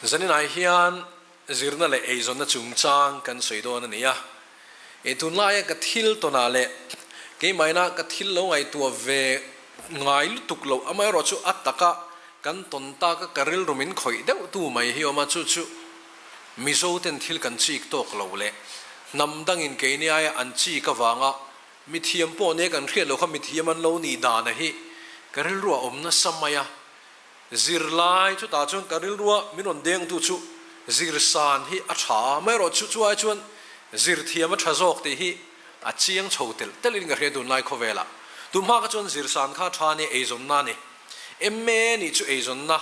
Zaninah hian zirna leh eizawnna chungchang kan sawi dawn a ni a. I tunlaia ka thil tawnah leh keimahina ka thil lo ngaihtuah ve ngai lutuk loh amaherawh chu a taka kan tawn taka ka rilru min khawih deuh tu mai hi awm a, chu chu Mizo ten thil kan chik tawk lo leh hnam dangin keini aia an chik avanga mithiam pawh nia kan hriat loh kha mithiam an lo nih dana hi ka rilru a awm nasa mai a. Zirlai chutah chuan ka rilrua min rawn dengtu chu zirsan hi a tha a, amaherawh chu chu ai chuan zirthiam a tha zawk tih hi a chiang chho telh telhin ka hria tunlai khawvelah. Tumhma kha chuan zirsan kha a tha a ni, eizawnna a ni. MA nih chu eizawnna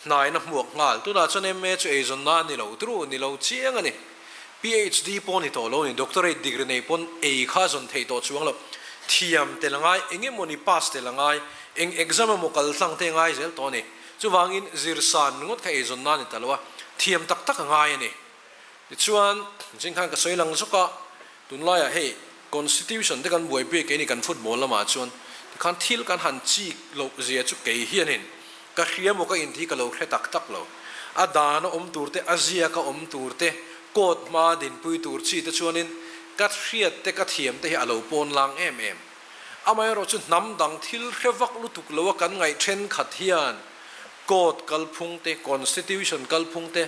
hnaina hmuak nghal, tunah chuan MA chu eizawnna a ni lo turu, ni lo chiang a ni. PhD pawh ni tawh lo ni, doctorate degree nei pawn ei kha zawn theih tawh chuang lo. Thiam tel a ngai, eng emawni pass tel a ngai, eng exam emaw kal tlang te a ngai zel tawh a ni. Chuvangin zirsan ringawt kha eizawn na a ni ta lo a, thiam tak tak a ngai a ni. Tichuan, zing khan ka sawi lang zawk a, tunlaiah hei constitution te kan buaipui kei ni kan football lamah chuan tikhan thil kan han chik loh zia chu kei hianin ka hria maw ka inti ka lo hre tak tak lo. A dan a awm tur te, a ziak a awm tur te, court hma dinpui tur chi te chuanin ka hriat te ka thiam te hi a lo pawn lang em em. Amaherawh chu hnam dang thil hre vak lutuk lo a kan ngaih thenkhat hian Code kalphung te, Constitution kalphung te,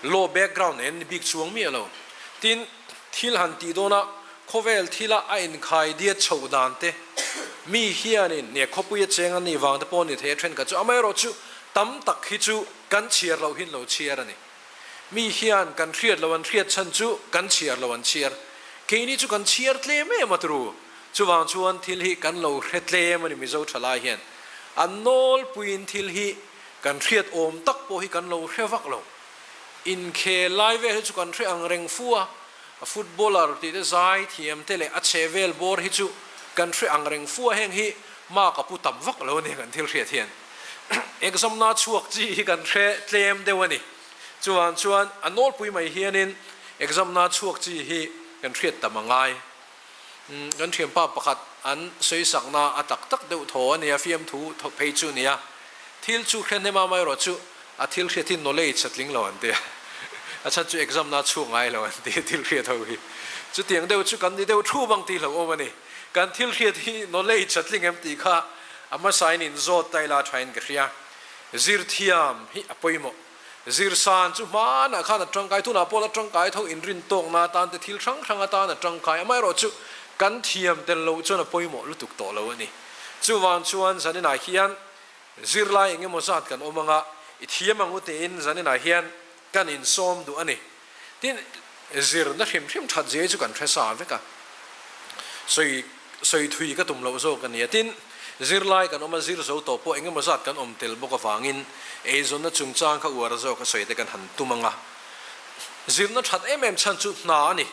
Law background en ni bik chuang miah lo. Tin, thil han tih dawnah khawvel thila a inkhai diat chhoh dan te, mi hianin nge khawpui a cheng a nih vang te pawh ni thei a thenkhat chu. Amaherawh chu tam tak hi chu kan chhiar loh hin lo chhiar a ni. Mi hian kan hriat loh an hriat chhan chu kan chhiar loh an chhiar. Keini chu kan chhiar tlem em a turu. Chuvang chuan thil hi kan lo hre tlem a ni Mizo thalai hian. A nawlpuiin thil hi kan hriat awm tak pawh hi kan lo hre vak lo. Inkhel lai vel hi chu kan hre ang reng fu a, a footballer tih te zai thiam te leh a chhe vel bawr hi chu kan hre ang reng fu a, heng hi ma ka pu tam vak lo a ni kan thil hriat hian. Exam na chhuak chi hi kan hre tlem deuh a ni. Chuvang chuan a nawlpui mai hianin exam na chhuak chi hi kan hriat tam a ngai. Kan thianpa pakhat an sawisakna a tak tak deuh thaw a nia, fiamthu phei chu nia. Thil chu hre hnem a, amaherawh chu a thil hriat hi knowledge a tling lo an ti a. A chhan chu exam na chhuak ngai lo an ti a thil hriat ho hi. Chutiang deuh chu kan ni deuh thu bang tih hlauhawm a ni. Kan thil hriat hi knowledge a tling em tih kha a hmasain inzawt ta ila thain ka hria. Zirthiam hi a pawimawh. Zirsan chu hmanah khan a tangkai, tunah pawh la tangkai tho inrin tawkna atan te thil hrang hrang atan a tangkai, amaherawh chu kan thiam tel loh chuan a pawimawh lutuk tawh lo a ni. Chuvang chuan zaninah hian zirlai eng emaw zat kan awm anga i thiam ang u tiin zaninah hian kan insawm duh a ni. Tin, zirna hrim hrim that zia hi chu kan hre sa vek a, sawi sawi thui ka tum loh zawk a ni a. Tin, zirlai kan awm a, zir zo tawh pawh eng emaw zat kan awm tel bawk avangin eizawnna chungchang kha uar zawk a sawi te kan han tum ang a. Zirna that em em chhan chu hna a ni.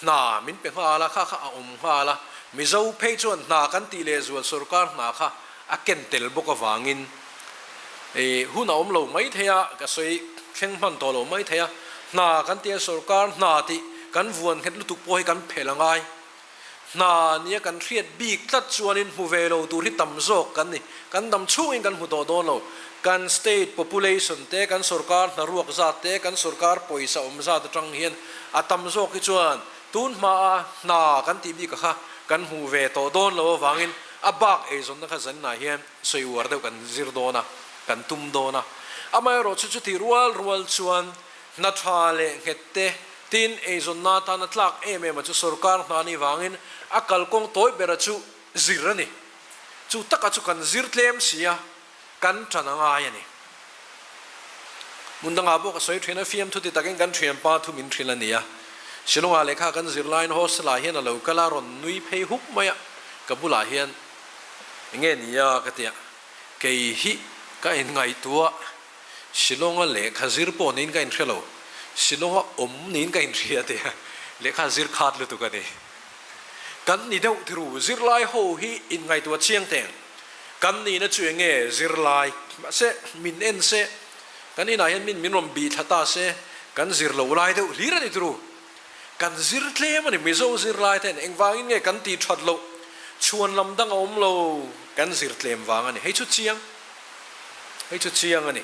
Hna min pe nghal a, kha kha a awm nghal a. Mizo phei chuan hna kan tih leh zual sorkar hna kha a ken tel bawk avangin hun a awm lo mai thei a, ka sawi thleng hman tawh lo mai thei a. Hna kan tih a sorkar hna tih kan vuan nghet lutuk pawh hi kan phelh a ngai. Hna nia kan hriat bik tlat chuanin hmu ve lo tur hi tam zawk kan ni. Kan dam chhungin kan hmu tawh dawn lo. Kan state population te, kan sorkar hnaruak zat te, kan sorkar pawisa awm zat atang hian a tam zawk hi chuan tun hmaa hna kan tih bik a kha kan hmuh ve tawh dawn lo avangin a bak eizawnna kha zaninah hian sawi uar deuh kan zir dawn a, kan tum dawn a. Amaherawh chu chuti rual rual chuan hna tha leh nghet te, tin eizawnna atana tlak em em a chu sorkar hna ni vangin a kalkawng tawi bera chu zir a ni. Chu taka chu kan zir tlem si a, kan tan a ngai a ni. Hmun dangah pawh ka sawi thin a, fiamthu ti takin kan thianpa thu min hrilh a ni a. Shillong-ah lehkha kan zir laiin hostel-ah hian a lo kal a, rawn nui phei huk mai a, ka bulah hian enge ni a ka ti a, kei hi ka inngaihtuah Shillong-a lehkha zir pawh niin ka inhre lo, Shillong-a awm niin ka inhria ti a, lehkha zir khat lutuk a ni. Kan ni deuh thiru, zirlai ho hi inngaihtuah chiang teng. Kan nihna chu eng nge zirlai? Mahse, min en se, kan inah hian min min rawn bih thla ta se, kan zir lo lai deuh hlir a ni turu. Kan zir tlem a ni, Mizo zirlai ten engvangin nge kan tih that loh? Chhuan lam dang a awm lo, kan zir tlem vang a ni. Hei chu chiang, hei chu chiang a ni.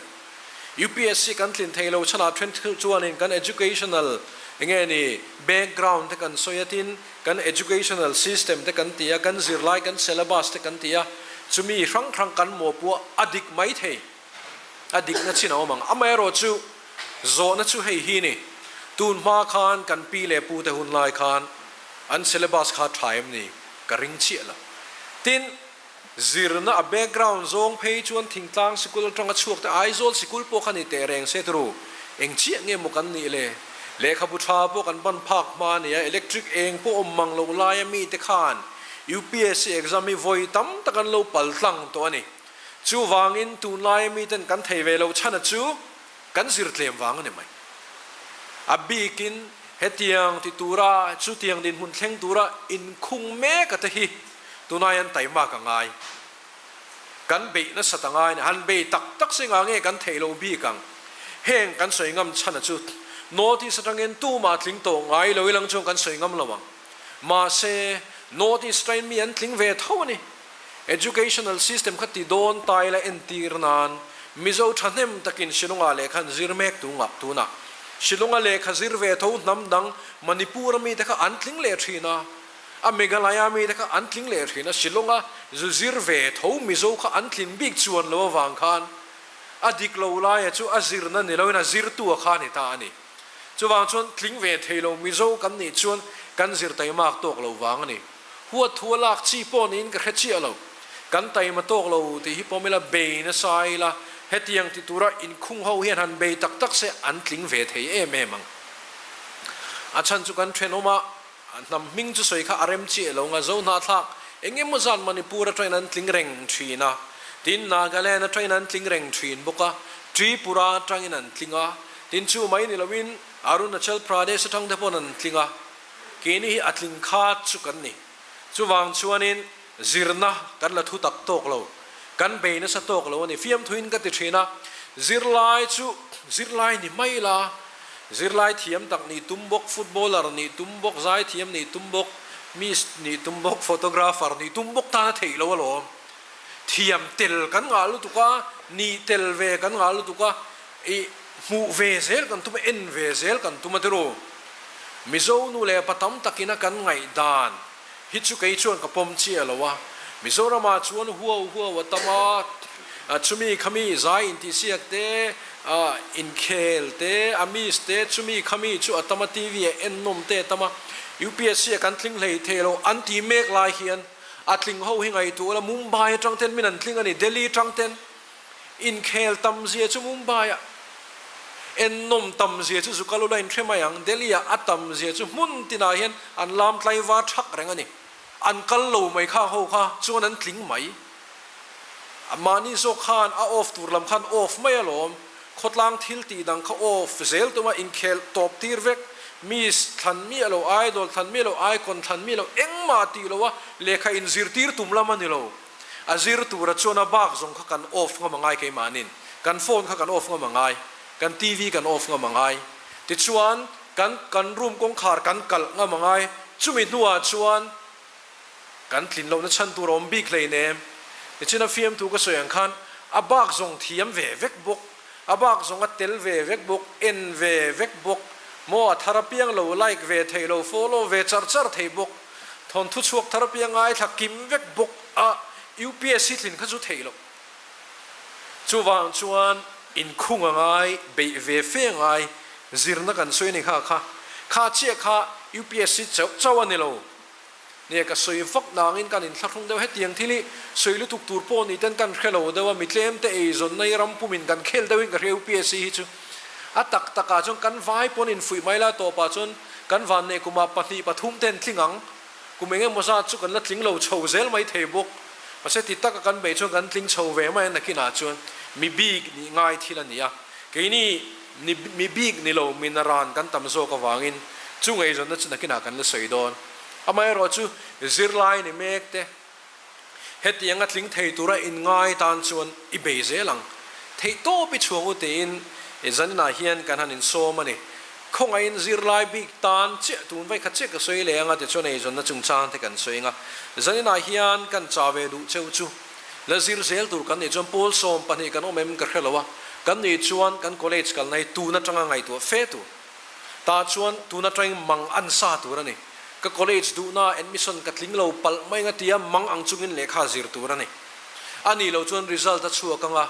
UPSC kan tlin thei lo chhanah then chuanin kan educational enge ni background te kan sawi a tin kan educational system te kan ti a, kan zirlai kan syllabus te kan ti a, chumi hrang hrang kan mawhpuah a dik mai thei. A dikna chin a awm ang. Amaherawhchu zawhna chu hei hi ni, tun hma khan kan pi leh pu te hun lai khan an syllabus kha tha em ni? Ka ring chiah lo. Tin, zirna a background zawng phei chuan thingtlang sikul atanga chhuak te Aizawl sikul pawh kha ni teh reng se turu, eng chiah nge maw kan nih le? Lehkhabu tha pawh kan ban phak hma a nia, electric eng pawh awm mang loh laia mite khan UPSC exam hi vawi tam tak an lo pal tlang tawh a ni. Chuvangin tunlaia miten kan thei ve loh chhana chu kan zir tlem vang a ni mai. A bikin hetiang ti tura chutiang dinhmun thleng tura inkhung mek ate hi tunai an taimak a ngai. Kan beih nasat a ngai a ni. Han bei tak tak se ngah nge kan theih loh bik ang. Heng kan sawi ngam chhana chu North East atangin tumah tling tawh ngai lo ilang chuan kan sawi ngam lo ang. Mahse North East atangin mi an tling ve tho a ni. Educational system kha ti dawn ta ila entir nan Mizo thahnem takin Shillong-ah lehkha an zir mek tu ngah tunah Shillong-a lehkha zir ve tho hnam dang Manipur-a mite kha an tling leh thin a, a Meghalaya mite kha an tling leh thin a, Shillong-a zu zir ve tho Mizo kha an tlin bik chuan lo avang khan a dik lo laia chu a zirna ni loin a zirtu a kha a ni ta a ni. Chuvang chuan tling ve thei lo Mizo kan nih chuan kan zir taimak tawk lo vang a ni. Huat thu a lak chi pawh niin ka hre chiah lo. Kan taima tawk lo tih hi pawm ila bei nasa ila hetiang ti tura inkhung ho hian han bei tak tak se an tling ve thei em em ang. A chhan chu kan thenawm a, hnam hming chu sawi kha a rem chiah lo nga zo hnahthlak eng emaw zat Manipur atangin an tling reng thin a, tin Nagaland atangin an tling reng thin bawk a, Tripura atangin an tling a, tin chu mai ni loin Arunachal Pradesh atang te pawn an tling a. Keini hi a tling kha chu kan ni. Chuvang chuanin zirna kan la thu tak tawk lo, kan bei nasa tawk lo a ni. Fiamthuin ka ti thin a, zirlai chu zirlai ni mai la, zirlai thiam tak nih tum bawk, footballer nih tum bawk, zaithiam nih tum bawk, miss nih tum bawk, photographer nih tum bawk tan a theih lo alawm. Thiam tel kan ngah lutuk a, nih tel ve kan ngah lutuk a, ih hmuh ve zel kan tum a, en ve zel kan tum a tiraw? Mizo nu leh pa tam takin a kan ngaihdan hi chu kei chuan ka pawm chiah lo a, Mizoramah chuan huau huau a tam a, chumi khami zai intihsiak te, inkhel te, a miss te, chumi khami chu a tam a, TV ah ennawm te a tam a, UPSC ah kan tling hlei thei lo an ti mek lai hian a tling ho hi ngaihtuah la, Mumbai atang ten min an tling a ni, Delhi atang ten. Inkhel tam zia chu Mumbai-ah, ennawm tam zia chu Zukalula in hre mai ang, Delhi-ah a tam zia chu hmun tinah hian an lam tlaivar thak reng a ni. An kal lo mai kha ho kha chuan an tling mai. Mahni zawk khan a off tur lam khan off mai alawm. Khawtlang thil tih dang kha off zel tuma inkhel tawp tir vek. Miss thlan miah lo, idol thlan miah lo, icon thlan miah lo, engmah tih loa lehkha inzirtir tum lam a ni lo. A zir tura chuan a bak zawng kha kan off ngam a ngai keimahnin. Kan phone kha kan off ngam a ngai. Kan TV kan off ngam a ngai. Tichuan, kan kan room kawngkhar kan kalh ngam a ngai. Chumi hnuah chuan kan tlin lohna chhan tur a awm bik hleinem. Tichin a fiamthu ka sawi ang khan a bak zawng thiam ve vek bawk, a bak zawng a tel ve vek bawk, en ve vek bawk, maw a thar apiang lo like ve thei lo, follow ve char char thei bawk. Thawnthu chhuak thar apiang ngaithla kim vek bawk a, UPSC tlin kha chu theih loh. Chuvang chuan inkhung a ngai, beih ve fe a ngai, zirna kan sawi a ni kha kha. Kha chiah kha UPSC chauh chauh a ni lo. Nia ka sawi vak nangin kan inthlahrung deuh hetiang thil hi sawi lutuk tur pawh ni ten kan hre lo deuh a, mi tlem te eizawnna hi ram pumin kan khel deuhin ka hria UPSC hi chu. A tak takah chuan kan vai pawn infuih mai la tawpah chuan kan vanneih kumah pahnih pathum te an tling ang. Kum eng emaw zat chu kan la tling lo chho zel mai thei bawk. Mahse ti taka kan beih chuan kan tling chho ve mai a nakinah chuan mi bik nih ngai thil a ni a. Keini ni mi bik ni lo mi naran kan tam zawk avangin chu ngaihzawnna chu nakinah kan la sawi dawn. Amaherawh chu zirlai ni mek te. Hetianga tling thei tura inngai tan chuan i bei zel ang. Theih tawp i chhuang u tiin i zaninah hian kan han insawm a ni. Khawngaihin zirlai bik tan chiah tun vai khat chiah ka sawi leh anga tichuan eizawnna chungchang te kan sawi anga zaninah hian kan cha ve duh cheu chu la zir zel tur kan nih chuan pawl 12 kan awm em ka hre lo a. Kan nih chuan kan college kalna hi tun atanga ngaihtuah fe tur. Tah chuan tun atangin mang an sa tur a ni. Ka college duhna admission ka tling lo palh mai nga tia mang ang chungin lehkha zir tur a ni. A nih loh chuan result a chhuak anga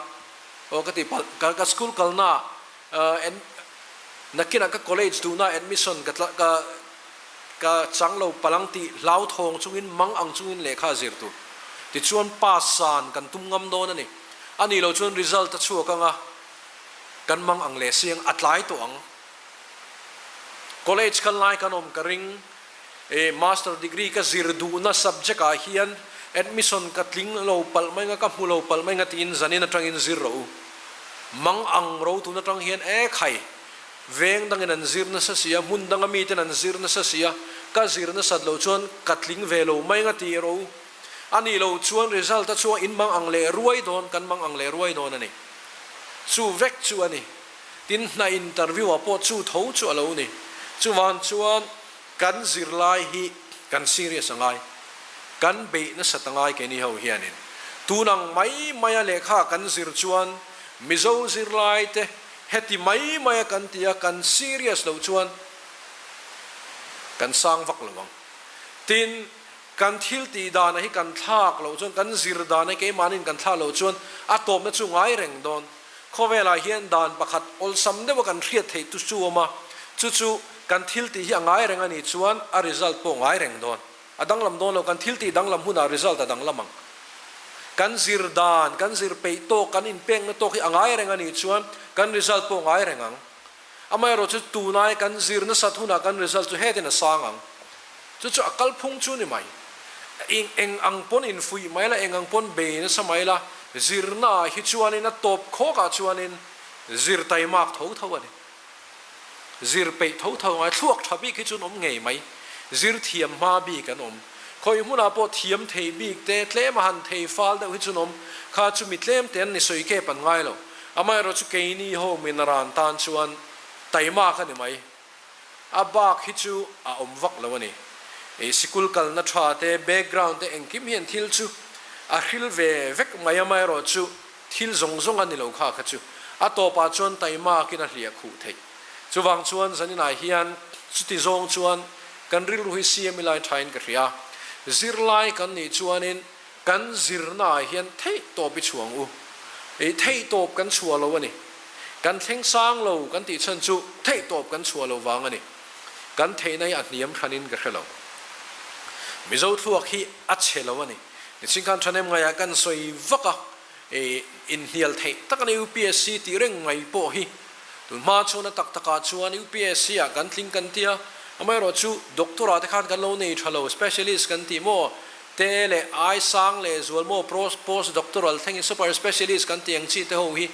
aw ka ti palh. Ka ka school kalna en nakinah ka college duhna admission ka tla ka ka chang lo palh ang tih hlauthawng chungin mang ang chungin lehkha zir tur. Tichuan pass san kan tum ngam dawn a ni. A nih loh chuan result a chhuak anga kan mang ang leh siang a tlai tawh ang. College kal lai kan awm ka ring e, master degree ka zir duhna subject ah hian admission ka tling lo palh mai nga ka hmu lo palh mai nga tiin zanin atangin zir rawh u. Mang ang ro tun atang hian e khai veng dangin an zir nasa sia, hmun danga miten an zir nasa sia, ka zir nasat loh chuan ka tling ve lo mai nga ti rawh u. A nih loh chuan result a chuang in mang ang leh ruai dawn, kan mang ang leh ruai dawn a ni. Chu vek chu a ni. Tin, hna interview ah pawh chu tho chu a lo ni. Chuvan chuan kan zirlai hi kan serious a ngai. Kan beih nasat a ngai keini ho hianin. Tun ang mai maia lehkha kan zir chuan Mizo zirlai te heti mai maia kan ti a, kan serious loh chuan kan sang vak lo ang. Tin, Kan thil tih dana hi kan thlak loh chuan, kan zir dana hi keimahniin kan thlak loh chuan a tawpna chu ngai reng dawn. Khawvelah hian dan pakhat awlsam deuha kan hriat theih tu chu awm a, chu chu kan thil tih hi a ngai reng a nih chuan a result pawh ngai reng dawn. A danglam dawn lo, kan thil tih danglam hunah result a danglam ang. Kan zir dan, kan zir peih tawk, kan inpekna tawk hi a ngai reng a nih chuan kan result pawh ngai reng ang. Amaherawh chu tunai kan zir nasat hunah kan result chu hetin a sang ang. Chu chu a kalphung chu ni mai. Eng eng ang pawn infuih mai la, eng ang pawn bei nasa mai la, zirnaah hi chuanin a tawp khawkah chuanin zir taimak tho tho a ni. Zir peih tho tho ngai thluak tha bik hi chu an awm ngei mai. Zir thiam hma bik an awm. Khawi hmunah pawh thiam thei bik te, tlem a han thei fal deuh hi chu an awm. Kha chu mi tlem te an ni sawi kep an ngai lo. Amaherawh chu keini ho min ran tan chuan taimak a ni mai. A bak hi chu a awm vak lo a ni. I sikul kalna tha te, background te engkim hian thil chu a hril ve vek mai. Amaherawh chu thil zawng zawng a ni lo kha kha chu a tawpah chuan taimakin a hliah khuh theih. Chuvang chuan zaninah hian chuti zawng chuan kan rilru hi siam ilai thain ka hria. Zirlai kan nih chuanin Kan zirnaah hian theih tawp i chhuang u. I theih tawp kan chhuah lo a ni. Kan thleng sang lo kan tih chhan chu theih tawp kan chhuah lo vang a ni. Kan theihna hi a hniam hranin ka hre lo. Mizo thluak hi a chhe lo a ni. Nichhin khan thahnem ngaiah kan sawi vak a, i inhnial theih tak a ni UPSC tih reng mai pawh hi. Tun hma chuan a tak takah chuan UPSC ah kan tling kan tia, amaherawhchu doctor ah te khan kan lo nei tha lo, specialist kan ti maw? Te leh ai sang leh zual maw post doctoral thlengin super specialist kan tih ang chi te ho hi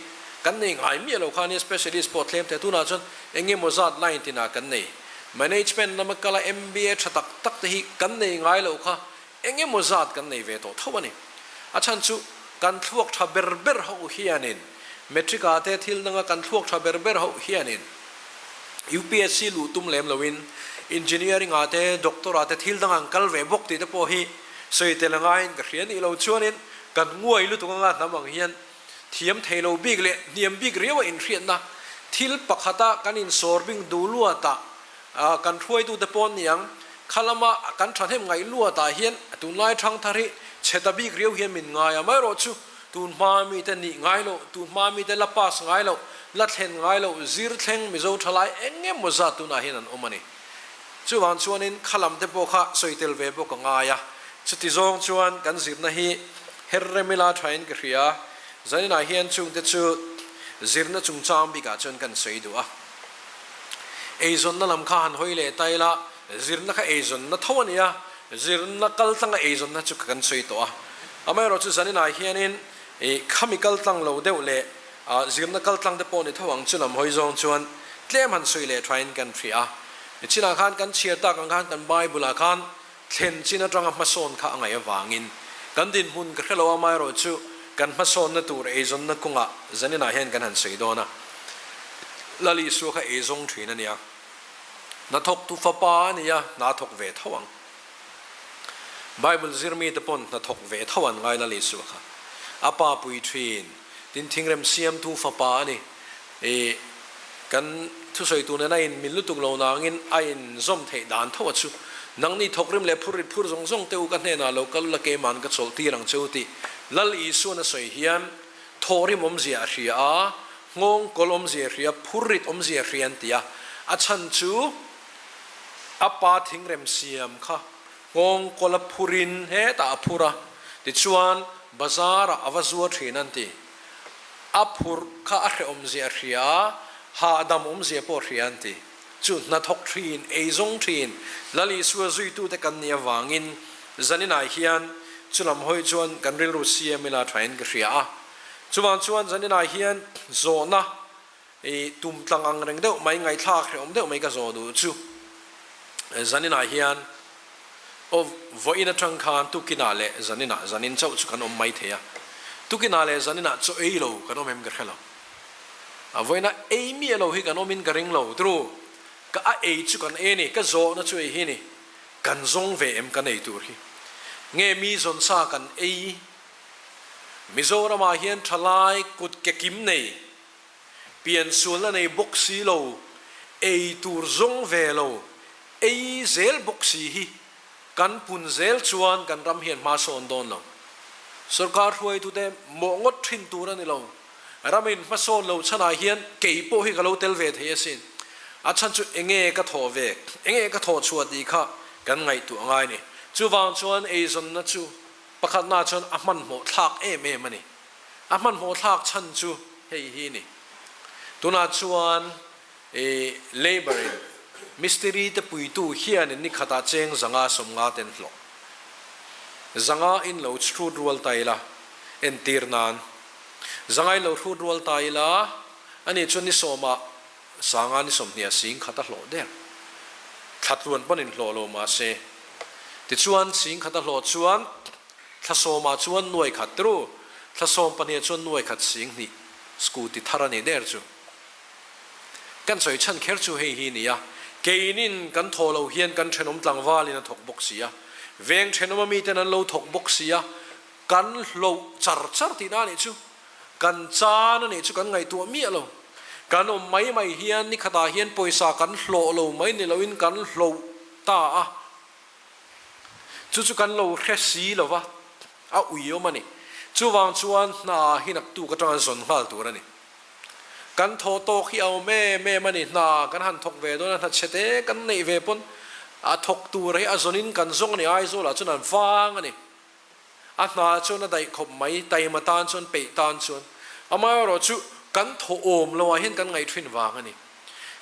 kan nei ngai miah lo kha nia specialist pawh thlem thei tunah chuan eng emaw zat line tinah kan nei management lama kala MBA tha tak tak te hi kan nei ngai lo kha eng emaw zat kan nei ve tawh tho a ni a chhan chu kan thluak tha ber ber ho hianin matric ah te thil danga kan thluak tha ber ber ho hianin UPSC luh tum lem loin engineering ah te doctor ah te thil dang an kal ve bawk tih te pawh hi sawi tel a ngaiin ka hria nih lo chuanin kan nguai lutuk anga hnam ang hian thiam thei lo bik leh hniam bik riau a inhriatna thil pakhata kan insawr bing duh luatah kan hruaitute pawh niang kha lama kan thahnem ngaih luatah hian tunlai thangthar hi chhe ta bik riau hian min ngai a amaherawh chu Tun hma mite nih ngai loh, tun hma mite la pass ngai loh, la thlen ngai loh, zir thleng Mizo thalai eng emaw zat tunah hian an awm a ni. Chuvang chuanin kha lam te pawh kha sawi tel ve bawk a ngai a. Chuti zawng chuan kan zirna hi her rem ila thain ka hria. Zaninah hian chungte chu zirna chungchang bikah chuan kan sawi duh a. Eizawnna lam kha han hawi leh ta ila, zirna kha eizawnna tho a ni a, zirna kaltlanga eizawnna chu kan sawi tawh a. Amaherawhchu zaninah hianin ih khami kaltlang lo deuh leh zirna kaltlang te pawh ni tho ang chu lam hawi zawng chuan tlem han sawi leh thain kan hria a. Chinah khan kan chhiar tak ang khan kan Bible-ah khan thlen chin atanga hmasawn kha a ngaih avangin kan dinhmun ka hre lo a, amaherawhchu kan hmasawnna tur eizawnna kawngah zaninah hian kan han sawi dawn a. Lal Isua kha eizawng thin a nia. Hnathawktu fapa a nia, hna thawk ve tho ang. Bible zirmite pawn hnathawk ve tho an ngai Lal Isua kha. A pa pui thin. Tin, thingrem siamtu fapa a ni. I kan thusawitu nen a in mil lutuk lo nangin a in zawm theih dan tho a chu. Nangni thawkrim leh phur rit phur zawng zawng te u ka hnenah lo kal ula keima'n ka chawlh tir ang che u tih Lal Isua'n a sawi hian thawhrim awmzia a hria a, nghawng kawl awmzia a hria, phur rit awmzia a hria an ti a. A chhan chu a pa thingrem siam kha nghawng kawl a phurin hetah a phur a, tichuan bazar ah a va zuar thin an ti. A phurh kha a hrehawmzia a hria a, hahdam awmzia pawh a hria an ti. Chu hnathawk thin, eizawng thin, Lal Isua zuitute kan nih avangin zaninah hian chulam hawi chuan kan rilru siam ila thain ka hria a. Chuvang chuan zaninah hian zawhna i tum tlang ang reng deuh mai, ngaihthlak hrehawm deuh mai ka zawh duh chu zaninah hian aw vawiin atang khan tukinah leh zaninah, zanin chauh chu kan awm mai thei a, tukinah leh zaninah chaw ei lo kan awm em ka hre lo. A vawiinah ei miah lo hi kan awmin ka ring lo tru, ka a ei chu kan ei a ni, ka zawhna chu ei hi a ni, kan zawng ve em kan ei tur hi? Nge mi zawn sa kan ei? Mizoramah hian thalai kut ke kim nei, piansualna nei bawk si lo, ei tur zawng ve lo, ei zel bawk si hi kan pun zel chuan kan ram hian hma sawn dawn lo. Sorkar hruaitute mawh ngawt thin tur a ni lo. Ramin hmasawn lo chhanah hian kei pawh hi ka lo tel ve thei asin. A chhan chu enge ka thawh ve, enge ka thawh chhuah tih kha kan ngaihtuah ngai a ni. Chuvang chuan eizawnna chu pakhatnaah chuan a hmanhmawh thlak em em a ni. A hmanhmawh thlak chhan chu hei hi a ni. Tunah chuan i labour in mistiri te puitu hianin ni khatah cheng zanga 50 ten hlawh zanga in lo hrut rual ta ila entir nan zanga in lo hrut rual ta ila ani chuan ni sawmah sanga ni 20 ah 10,000 a hlawh der thla tluan pawn in hlawh lo mahse tichuan 10,000 a hlawh chuan thla sawmah chuan nuai khat ru thla 12 ah chuan nuai khat 2000 scooty thar ani der chu. Kan sawi chhan kher chu hei hi nia, keinin kan thaw lo hian kan thenawm tlangvalin a thawk bawk si a, veng thenawm a miten an lo thawk bawk si a, kan hloh char char tihna a nih chu, kan chan a nih chu kan ngaihtuah miah lo. Kan awm mai mai hian nikhatah hian pawisa kan hlawh lo mai ni loin kan hloh ta a, chu chu kan lo hre si lo va, a uiawm a ni. Chuvang chuan hna hi naktuk atanga zawn nghal tur a ni. Kan thaw tawk hi a awm em em a ni. Hna kan han thawk ve dawn a, hna chhe te kan neih ve pawn a thawk tur hi a zawnin kan zawng a ni. Aizawlah chuan an vang a ni. A hna chuan a daih khawp mai, taima tan chuan, peih tan chuan. Amaherawhchu kan thaw awm lo ah hian kan ngaih thin vang a ni.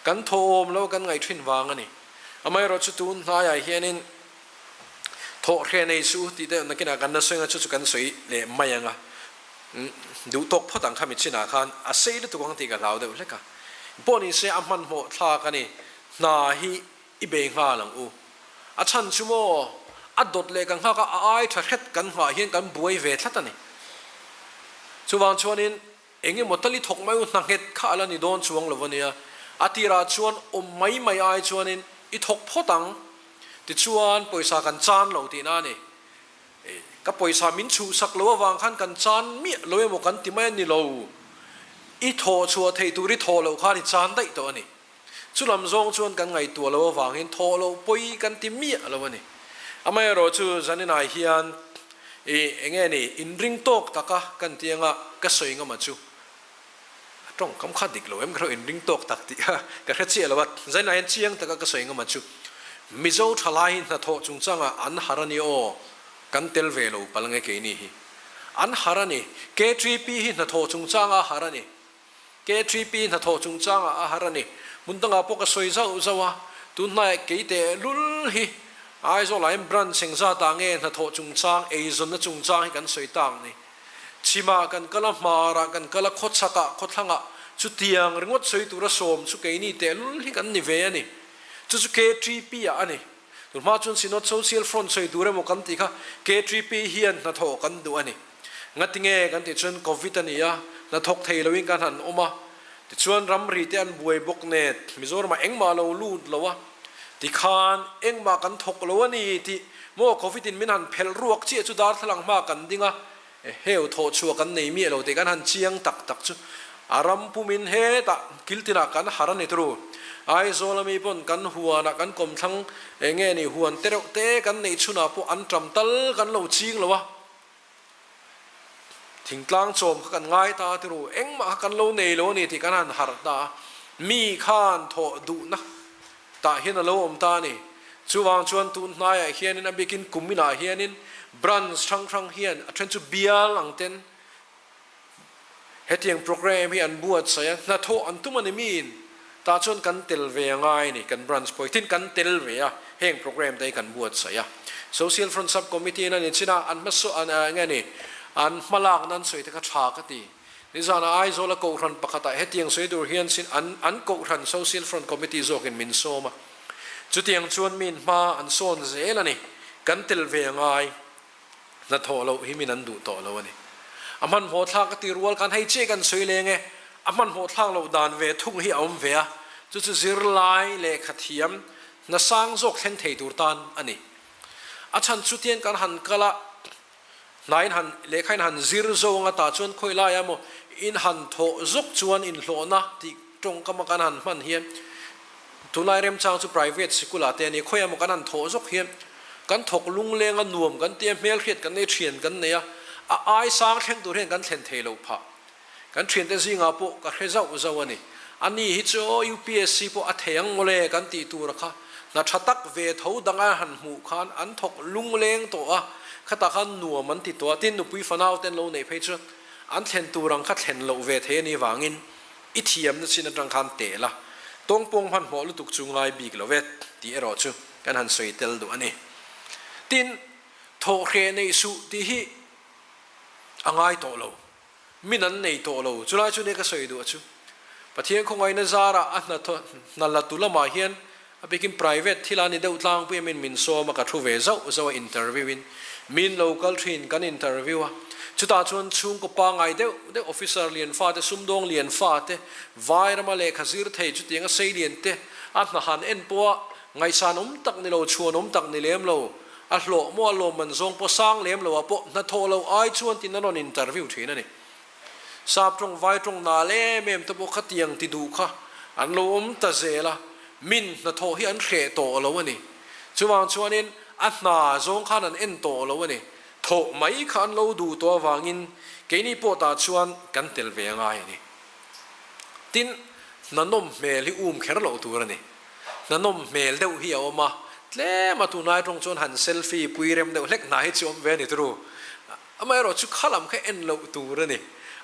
Kan thaw awm lo kan ngaih thin vang a ni. Amaherawhchu tun hnaiah hianin thawh hre nei suh tih te nakinah kan la sawi ang a, chu chu kan sawi leh mai ang a. Duh tawk phawt ang kha mi chinah khan a sei lutuk ang tih ka hlau deuh hlek a. Pawh ni se a hmanhmawh thlak a ni. Hna hi i bei nghal ang u. A chhan chu maw a dawt leh kan nghak a, a ai tha hret kan nghah hian kan buai ve tlat a ni. Chuvang chuanin eng emaw tali thawk mai u hna nghet kha a la ni dawn chuang lo a nia. A tirah chuan awm mai mai ai chuanin i thawk phawt ang. Tichuan pawisa kan chan lo tihna a ni. Ka pawisa min chhuhsak lo avang khan kan chan miah lo emaw kan ti mai a ni lo. I thawh chhuah theih tur i thawh loh khan i chan daih tawh a ni. Chulam zawng chuan kan ngaihtuah lo avangin thawh loh pawi kan ti miah lo a ni. Amaherawhchu zaninah hian i enge ni inring tawk taka kan ti anga ka sawi ngama chu a tawngkam kha dik lo em ka hre inring tawk tak tih kha ka hre chiah lo a, zainah hian chiang taka ka sawi ngam a chu Mizo thalai hi hnathawh chungchangah an har a ni aw, kan tel ve lo pal nge keini hi an har a ni, KTP hi hnathawh chungchangah a har a ni, KTP hnathawh chungchangah a har a ni, hmun dangah pawh ka sawi zauh zauh a, tun hnaiah kei teh lul hi Aizawl ah hian branch engzat ah nge hnathawh chungchang eizawnna chungchang hi kan sawi tak ni. Chhimah kan kal a, hmarah kan kal a, khawchhakah, khawthlangah chutiang ringawt sawi tura sawm chu keini tehlul hi kan ni ve a ni. Chu chu KTP ah a ni. Tunhma chuan Synod Social Front sawi tur emaw kan tih kha KTP hian hnathawh kan duh a ni. Ngatinge kan tih chuan Covid a ni a, hnathawk thei loin kan han awm a, tichuan ramri te an buai bawk nen Mizoramah engmah lo lut lo a, tikhan engmah kan thawk lo a ni tih maw Covid in min han phelh ruak chiah chu darthlalang hma kan ding a. Heu thawh chhuah kan nei miah lo tih kan han chiang tak tak chu a ram pumin hetah kiltinah kan har a ni turu. Aizawl ami pawn kan huanah kan kawmthlang eng nge ni huan te reuh te kan neih chhunah pawh an ṭam tal kan lo ching lo a, thingtlang chawm kha kan ngai ta turu engmah kha kan lo nei lo a ni tih kan han harh ta a, mi khan thawh duhna Tah hian a lo awm ta a ni. Chuvang chuan tun hnaiah hianin a bikin kum inah hianin branch hrang hrang hian a then chu bial ang ten hetiang programme hi an buatsaih a, hnathawh an tum a ni miin tah chuan kan tel ve a ngai a ni, kan branch pawh hi tin kan tel ve a, heng programme te hi kan buatsaih a. Social Front Sub Committee in a ni chin a, an hmasawn eng nge ni an hmalakna an sawi te kha tha ka ti. Nizanah Aizawla Kohhran pakhatah hetiang sawi tur hian sin an an Kohhran Social Front Committee zawkin min sawm a. Chutiang chuan min hma an sawn zel a ni. Kan tel ve a ngai. Hnathawh loh hi min an duh tawh lo a ni. A hmanhmawh thlak a ti rual khan hei chiah kan sawi leng e. A hmanhmawh thlak loh dan ve thung hi a awm ve a. Chu chu zirlai lehkha thiam hna sang zawk thleng thei tur tan a ni. A chhan chutiang kan han kal a. Hnain han lehkhain han zir zawng ata chuan khawi laia maw in han thawh zawk chuan inhlawhna tih tawngkama kan han hman hian tunlai remchang chu private sikul ah te a ni khawiah maw kan han thawh zawk hian kan thawk lungleng a nuam kan tia hmelhriat kan nei thian kan nei a a ai sang thleng tur hian kan thlen thei lo phah kan thiante zingah pawh ka hre zauh zauh a ni ani hi chu aw UPSC pawh a thei ang mawle kan tih tur a kha hna tha tak ve tho danga han hmuh khan an thawk lungleng tawh a khatah khan nuam an ti tawh a tin nupui fanau te an lo neih phei chuan an thlen tur ang kha thlen loh ve thei a nih vangin i thiamna chin atang khan teh la tawngpawng hmanhmawh lutuk chu ngai bik lo ve tih erawh chu kan han sawi tel duh a ni tin thawhhreh neih suh tih hi a ngai tawh lo. Min an nei tawh lo. Chulai chu nia ka sawi duh a chu. Pathian khawngaihna zarah a hna la tu lamah hian a bikin private thil a ni deuh tlangpui a min min sawm a ka thu ve zauh zauh a interview in min lo kal thin kan interview a. Chutah chuan chhungkaw pangai deuh deuh officer lian fate sumdawng lian fate vairama lehkha zir thei chutiang a sei lian te a hna han en pawh a ngaihsan awm tak ni lo chhuan awm tak ni lem lo A hlawh maw a lawmman zawng pawh sang lem lo ah pawh hnathawh loh ai chuan tin a rawn interview thin a ni. Sap tawng vai tawng nal em em te pawh khatiang ti duh kha an lo awm ta zel a, min hnathawh hi an hreh tawh lo a ni. Chuvang chuanin a hna zawng khan an en tawh lo a ni. Thawh mai kha an lo duh tawh avangin keini pawh tah chuan kan tel ve a ngai a ni. Tin, hna nawm hmel hi um kher loh tur a ni. Hna nawm hmel deuh hi a awm a, tlem a tunlai tawng chuan han selfie pui rem deuh hlek hna hi chu awm ve a ni turu. Amaherawh chu kha lam kha en loh tur a ni.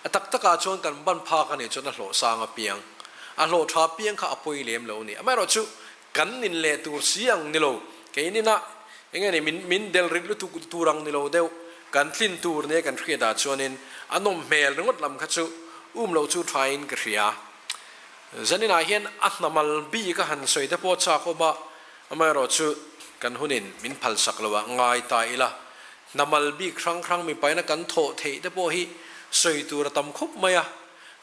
A tak takah chuan kan ban phak a nih chuan a hlawh sang apiang, a hlawh tha apiang kha a pawi lem lo a ni. Amaherawh chu kan nin leh tur si ang ni lo, keinina eng nge ni min min del rit lutuk tur ang ni lo deuh, kan tlin tur nia kan hriatah chuanin a nawm hmel ringawt lam kha chu um loh chu thain ka hria. Zaninah hian a hnamal bik a han sawi te pawh chak awm a, amaherawh chu kan hunin min phalsak lo ah ngai ta ila, hnamal bik hrang hrang mipaina kan thawh theih te pawh hi sawi tur a tam khawp mai a,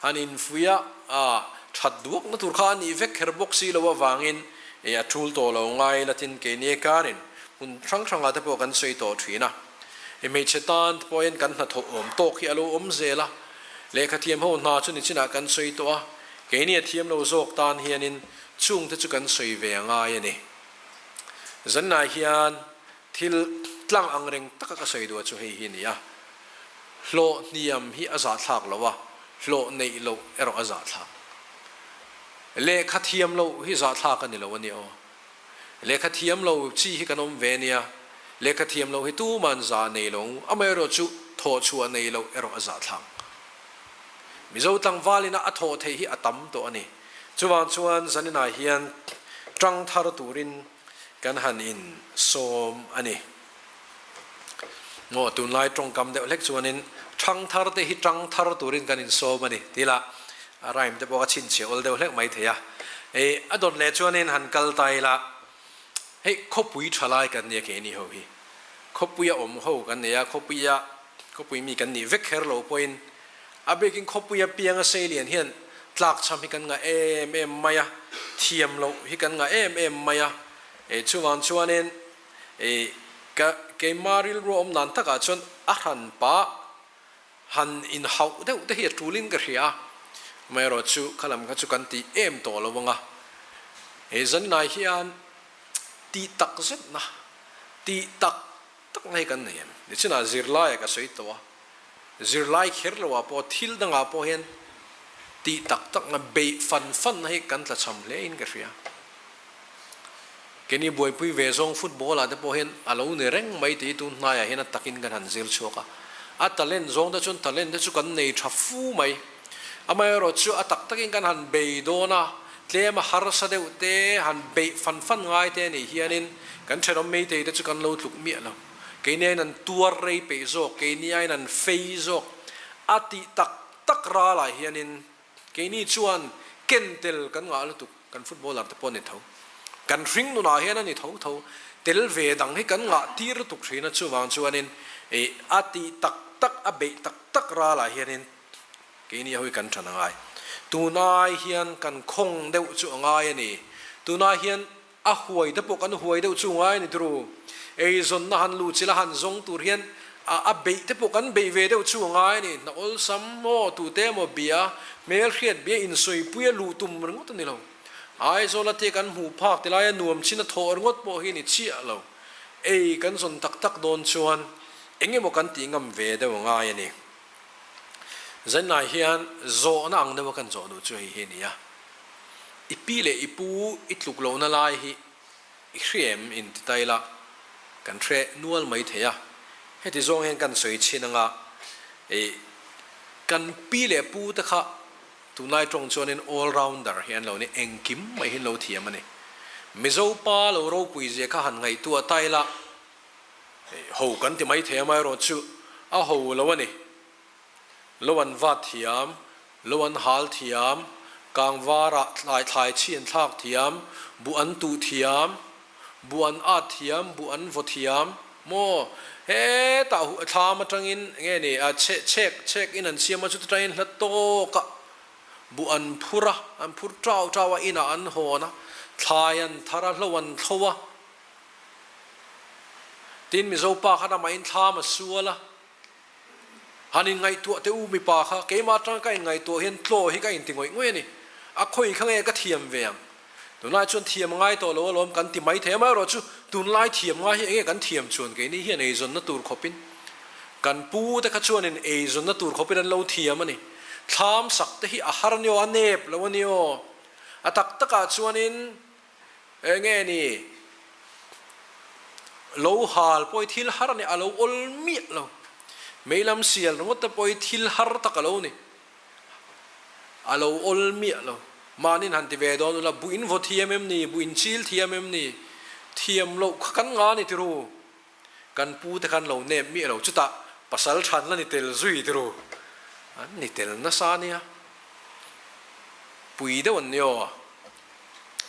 han infuih a, a that duakna tur kha a nih vek kher bawk si lo avangin e a tul tawh lo ngai ila tin keini karin hmun hrang hrangah te pawh kan sawi tawh thin a, e hmeichhe tan te pawhin kan hnathawh awm tawk hi a lo awm zel a. Lehkha thiam ho hna chu nichinah kan sawi tawh a, keini a thiam lo zawk tan hianin chungte chu kan sawi ve a ngai a ni. Zannah hian thil tlang ang reng taka ka sawi duh a chu hei hi a ni a, hlawh hniam hi a zahthlak lo a, hlawh neih loh erawh a zahthlak. Lehkha thiam loh hi zahthlak a ni lo a ni aw. Lehkha thiam lo chi hi kan awm ve nia, lehkha thiam lo hi tuman zah nei lo, amaherawh chu thawh chhuah nei loh erawh a zahthlak. Mizo tlangvalina a thawh theih hi a tam tawh a ni. Chuvang chuan zaninah hian tang thar turin kan han in sawm a ni. Maw tunlai tawngkam deuh hlek chuanin thang thar te hi tang thar turin kan in sawm a ni tih lah a rhyme te pawh ka chhinchhiah awl deuh hlek mai thei a. Hei a dawt leh chuanin han kal ta ila hei khawpui tha lai kan nia keini ho hi. Khawpuia awm ho kan nei a, khawpuia khawpui mi kan nih vek kher lo pawhin a bikin khawpuia pianga sei lian hian tlakchham hi kan ngah em em mai a, thiam loh hi kan ngah em em mai a. Chuvang chuanin I ka keimah rilru awm dan takah chuan a hran pah. Han inhauh deuh te hi a tulin ka hria a, amaherawhchu kha lam kha chu kan tih em tawh lo ang a, he zaninah hian tih tak zetna, tih tak takna hi kan nei em? Nichinah zirlaiah ka sawi tawh a, zirlai kher loah pawh thil dangah pawh hian tih tak takna, beih fan fanna hi kan tlachham hlein ka hria. Keini buaipui ve zawng football ah te pawh hian a lo ni reng mai tih hi tun hnaiah hian a takin kan han zir chhuak a. A talent zawng te chuan talent te chu kan nei tha fu mai. Amaherawh chu a tak takin kan han bei dawn a, tlem a harsa deuh te, han beih fan fan ngai te anih hianin kan thenawm meitei te chu kan lo tluk miah lo. Keini aiin an tuar rei peih zawk, keini aiin an fei zawk. A tih tak tak ralah hianin Keini chuan ken tel kan ngah lutuk, kan footballer te pawh a ni tho. Kan hring nunah hian a ni tho tho. Tel ve dang hi kan ngah tir lutuk thin a, chuvang chuanin ih a tih tak tak, a beih tak tak ralah hianin keini ho hi kan than a ngai. Tunai hian kan khawng deuh chu a ngai a ni. Tunai hian A huai te pawh kan huai deuh chu ngai a ni turu. Eizawnna han luh chilh a han zawng tur hian a a beih te pawh kan beih ve deuh chu ngai a ni. Hna awlsam maw tute emaw bia, hmelhriat bia insawipuia luh tum ringawt a ni lo. Aizawla te kan hmuh phak ti laia nuam chin a thawh ringawt pawh hi ni chiah lo. Ei kan zawn tak tak dawn chuan eng emaw kan tih ngam ve deuh a ngai a ni. Zainai hian zawhna ang deuha kan zawh duh chu hei hi a ni a. I pi leh i pu i tluk lohna lai hi i hria em in ti ta ila kan hre nual mai thei a. Heti zawng hian kan sawi chhin anga i kan pi leh pu te kha tunlai tawng chuanin all rounder hi an lo ni engkim mai hi an lo thiam a ni. Mizo pa lo ropui zia kha han ngaihtuah ta ila ho kan ti mai thei amaherawhchu a ho lo a ni. Lo an vat thiam, lo an hal thiam, kangvarah thlai thlai chhi an thlak thiam, buh an tuh thiam, buh an at thiam, buh an vaw thiam, maw? Hetah huh thlam atangin nge ni a chhe chhek chhek in an siam a, chuti tangin hla tawkah buh an phur a, an phur tau tau a, inah an hawn a, thlai an thar a, hlo an thlo a. Tin, Mizo pa khan amahin thlam a sual a. Han inngaihtuah teh u mipa kha, keimah atanga ka inngaihtuah hian tlaw hi ka inti ngawih ngawih a ni. A khawi kha nge ka thiam ve ang? Tunlai chuan thiam a ngai tawh lo alawm kan ti mai thei amaherawh chu tunlai thiam ngai hi enge kan thiam chuan keini hian eizawnna tur khawpin kan pu te kha chuanin eizawnna tur khawpin an lo thiam a ni. Thlam sak te hi a har aniaw a nep lo aniaw. A tak takah chuanin Enge ni? Lo hal pawh hi thil har a ni, a lo awl miah lo. Meilam sial ringawt te pawh hi thil har tak a lo ni. A lo awl miah lo. Mahniin han ti ve dawn ula, buh in vaw thiam em ni? Buh in chil thiam em ni? Thiam loh kha kan nga ni tiru. Kan pu te khan lo nep miah lo. Chutah pasal than la ni tel zui tiru. An ni tel nasa nia. Pui deuh an ni aw.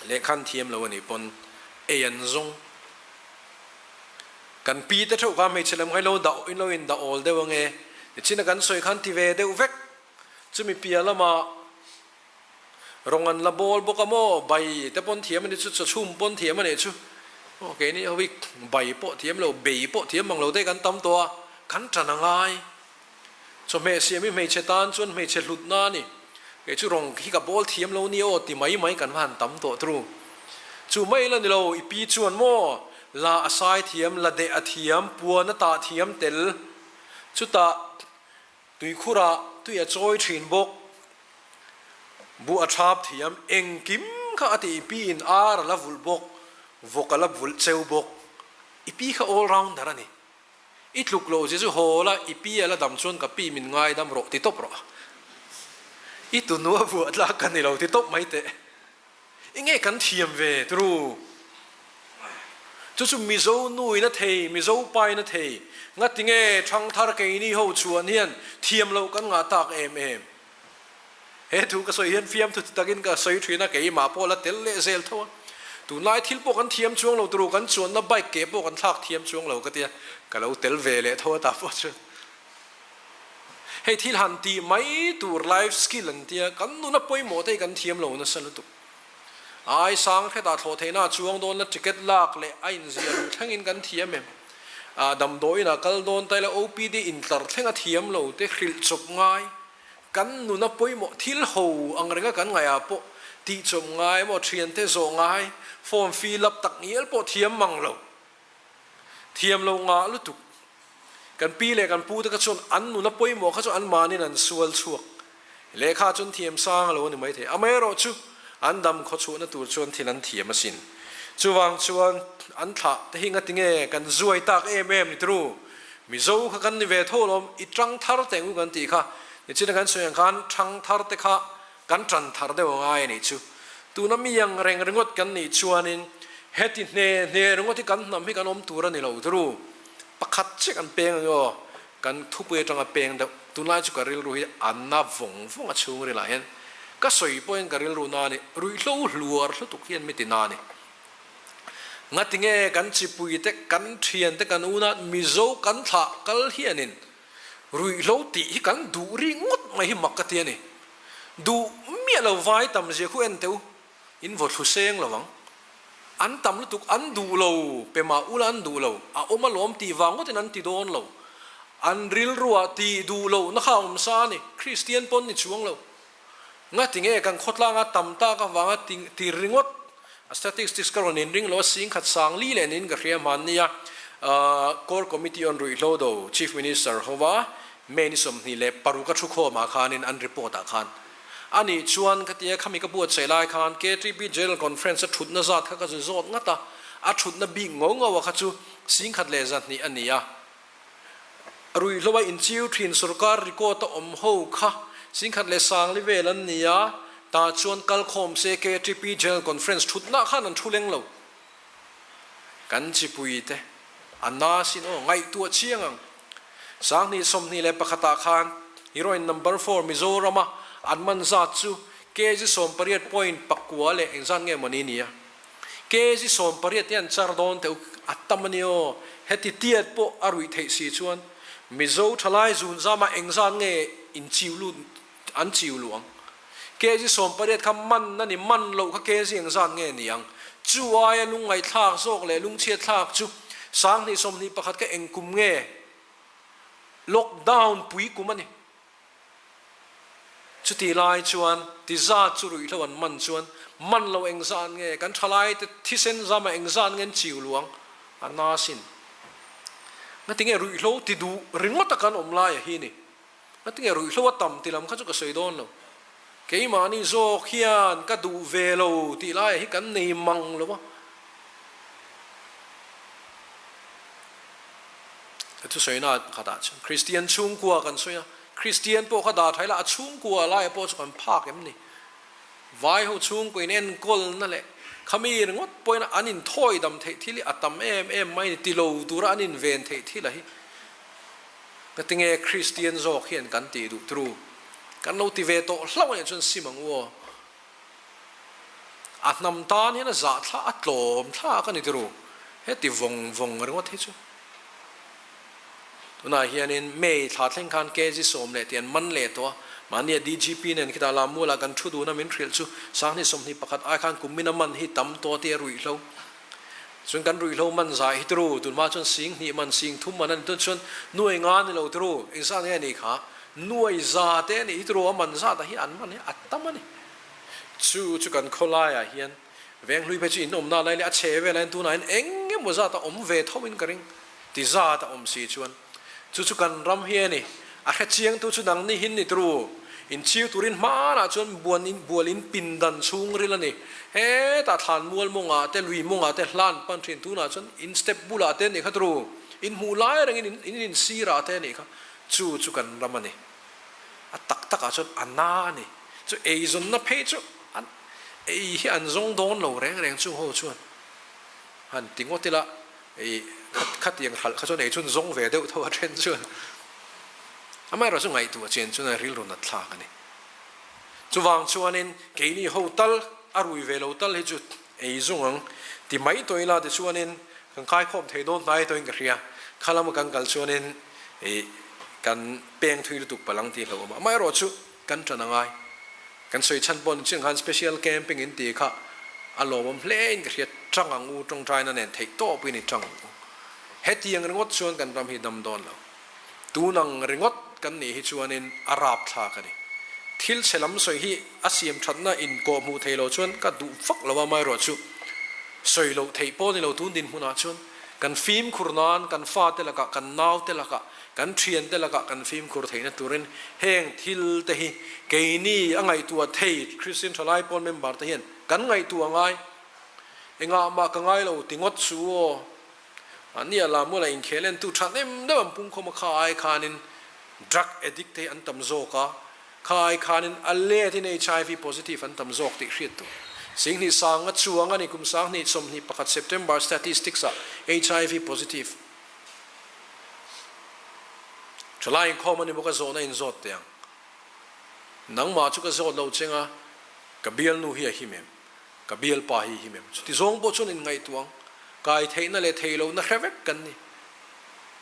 Lehkhan thiam lo a nih pawn ei an zawng. Kan pi te theuh kha hmeichhe lam kha ilo dah ilo in dah awl deuh ange. Nichin a kan sawi khan ti ve deuh vek. Chumi piah lama rawng an la bawl bawk a maw? Bai te pawn thiam a nih chu, chawchhum pawn thiam a nih chu. Aw keini ho hi bai pawh thiam lo, bei pawh thiam mang lo te kan tam tawh a, kan tan a ngai. Chawhmeh siam hi hmeichhe tan chuan hmeichhe hlutna a ni. Kei chu rawng hi ka bawl thiam lo nia aw ti mai mai kan va han tam tawh tru. Chu mai la ni lo, i pi chuan maw la a sai thiam, la deh a thiam, puan a tah thiam tel. Chutah tuikhurah tui a chawi thin bawk. Buh a thap thiam, engkim kha a ti i pi in ar a la vulh bawk, vawk a la vulh cheu bawk. I pi kha all rounder a ni. I tluk loh zia chu haw la, i pi a la dam chuan ka pi min ngaidam rawh ti tawp rawh. I tunu a vuah tlak ka ni lo ti tawp mai teh. I nge kan thiam ve turu. Chu chu Mizo nu in a thei, Mizo pa in a thei. Ngati nge Thangthar keini ho chuan hian thiam loh kan ngah tak em em. He thu ka sawi hian fiamthu ti takin ka sawi thin a, keimah pawh la tel leh zel tho a. Tunlai thil pawh kan thiam chuang lo turu, kan chuanna bike ke pawh kan thlak thiam chuang lo ka tia, ka lo tel ve leh tho a ta pawh chuan. Hei thil han tih mai tur life skill an tia, kan nuna pawimawh te hi kan thiam lo nasa lutuk. Ai sang hretah thlawh theihna a chuang dawn la, ticket lak leh a inziah luh thlengin kan thiam em? Damdawiin ah kal dawn ta ila OPD intlar thleng a thiam lo te hrilh chawp ngai. Kan nuna pawimawh thil ho ang renga kan ngaih ah pawh tih chawp ngai emaw thiante zawh ngai, form fill up tak ngial pawh thiam mang lo. Thiam lo ngah lutuk. Kan pi leh kan pu te kha chuan an nuna pawimawh kha chu an mahnin an sual chhuak. Lehkha chuan thiam sang a lo a ni maithei. Amaherawhchu an dam khawchhuahna tur chuan thil an thiam asin. Chuvang chuan an thlah te hi ngatinge kan zuai tak em em ni turu? Mizo kha kan ni ve tho alawm, i tang thar teh ngu kan tih kha. Nichina kan sawi ang khan thang thar te kha kan tan thar deuh a ngai a nih chu. Tuna mi ang reng ringawt kan nih chuanin heti hne hne ringawt hi kan hnam hi kan awm tur a ni lo turu. Pakhat chiah kan peng ang aw, kan thupui atanga peng deuh. Tunlai chu ka rilru hi a na vawng vawng a chhungril ah hian ka sawi pawhin ka rilru na a ni, ruihhlo hluar hlutuk hian mi ti na a ni. Ngatinge kan chipui te, kan thian te, kan una Mizo kan thlah kal hianin ruihhlo tih hi kan duh ri ngawt mai hi mak ka ti a ni. Duh miah lo vai tam zia khu en teh u, in vaw thlu seng lo ang. An tam lutuk, an duh lo, pe mah ula an duh lo, a awm alawm tih vang ngawtin an ti dawn lo. An rilruah tih duh lohna kha a awm sa a ni, Kristian pawn ni chuang lo. Ngati nge kan khawtlanga tam tak avanga ti ringawt a statistics ka rawn inring lo a, singkhat sang li leh niin ka hria hmannia Core Committee on Ruihhlo do Chief Minister hova May ni 26 a thukhawm ah khanin an report ah khan a nih chuan ka tia khami ka buatsaih lai khan KTP General Conference a thutna zat kha ka zu zawt ngat a, a thutna bik ngo ngo a kha chu 1,200 a ni a. Ruihhlo a inchiu thin sorkar record a awm ho kha 10,040 vel an ni a, tah chuan kalkhawm se KTP General Conference thutna khan an thu leng lo. Kan chipui te a na sin aw, ngaihtuah chiang ang. 2021 ah khan heroin number four Mizorama an man zat chu kg sawmpariat point pakua leh engzat nge mawni ni a? Kg 18 te an char dawn teh u, a tam a ni aw. Heti tiat pawh a ruih theih si chuan Mizo thalai zun zama engzat nge in chiu lut an chiu luh ang? Kg 18 kha man a ni, man loh kha kg engzat nge ni ang? Chu aia lungngaihthlak zawk leh lungchhiatthlak chu 2021 kha eng kum nge lockdown pui kum a ni. Chutih lai chuan ti zat chu ruihhlo an man chuan man lo engzat nge kan thalai te thisen zama engzat nge an chiu luang a na sin. Ngatinge ruihhlo ti duh ringawt a kan awm lai a hi ni. Ngatinge ruihhlo a tam ti lam kha chu ka sawi dawn lo. Keimahni zawk hian ka duh ve lo tih lai hi kan nei mang lo a. Ka thusawi na pakhatah chuan Kristian chhungkua kan sawi a, Kristian pawh kha dah tha ila a chhungkua laia pawh chu kan phak em ni? Vai ho chhungkua in enkawlna leh khami ringawt pawhin an inthawi dam theih thil hi a tam em em mai ni ti lo tura an inven theih thil a hi. Ngatinge Kristian zawk hian kan tih duh turu? Kan lo ti ve tawh hlauh anih chuan sim ang u aw. A hnam tan hian a zah thla a tlawm thlak a ni turu. Heti vawng vawng ringawt hi chu. Tunah hianin May thla thleng khan kg 10 leh tih an man leh tawh a, mahnia DGP nen khitah Lammualah kan thu dun a min hrilh chu 2021 ai khan kum min a man hi tam tawh tih a ruihhlo. Chuan kan ruihhlo man zai hi turu, tunhma chuan 2000 man, 3000 man a ni tun chuan nuai nga ni lo turu, engzat nge a nih kha? Nuai za te a nih hi turu, a man zat ah hi an man hi a tam a ni. Chu chu kan khawlaiah hian Venghlui phei chu in awmna lai leh a chhe vel ain tunah hian eng emaw zat a awm ve tho in ka ring ti zat a awm si chuan chu chu kan ram hi a ni. A hre chiangtu chu nang ni hin ni turu in chiu turin hmanah chuan buan in bual in pindan chhungril a ni. Hetah thlan mual mawngah te lui mawngah te hlan pan thin tunah chuan in step bulah te a nih kha turu in hmuh lai rengin in in in sirah te a nih kha chu chu kan ram a ni. A tak takah chuan a na a ni. Chu eizawnna phei chu an ei hi an zawng dawn lo reng reng chung ho chuan han ti ngawt ila ei khatiang hralh kha chuan ei chun zawng ve deuh tho a then chuan amaherawh chu ngaihtuah chian chuan a rilru nat thlak a ni. Chuvang chuanin keini ho tal a rui ve lo tal hi chu ei zung ang ti mai tawh ila tichuanin kan kaikhawm thei dawn hnai tawhin ka hria. Kha lama kan kal chuanin ei kan peng thui lutuk palang tih hlauh awm a, amaherawh chu kan tan a ngai. Kan sawi chhan pawh ni chiang khan special camping in tih kha a lawmawm hle in ka hria tang ang u tawngtaina nen theih tawpin i tang ang u. Hetiang ringawt chuan kan ram hi dam dawn lo. Tun ang ringawt kan nih hi chuanin a rapthlak a ni. Thil chhe lam sawi hi a siam thatna inkawh hmuh thei lo chuan ka duh vak lo a, amaherawhchu sawi loh theih pawh a ni lo tun dinhmunah chuan kan fimkhur nan kan fate lakah, kan naute lakah, kan thiante lakah kan fimkhur theihna turin heng thil te hi keini a ngaihtuah thei Kristian thalai pawl member te hian kan ngaihtuah ngai. Engah mah ka ngai lo ti ngawt su aw. Mahni a lamul a inkhel entu tha nem deuh an pungkhawm a, kha ai khanin drug addict te hi an tam zawk a, kha ai khanin a let in HIV positive an tam zawk tih hriat tur. Singhnih sanga chuang a ni kum 2021 September statistics ah HIV positive thalai inkhawm a ni bawk a, zawhna inzawt teh ang. Nangmah chu ka zawt lo cheng a, ka bialnu hi a him em? Ka bialpa hi him em? Chuti zawng pawh chuan inngaihtuah ang. Kai theihna leh theih lohna hre vek kan ni.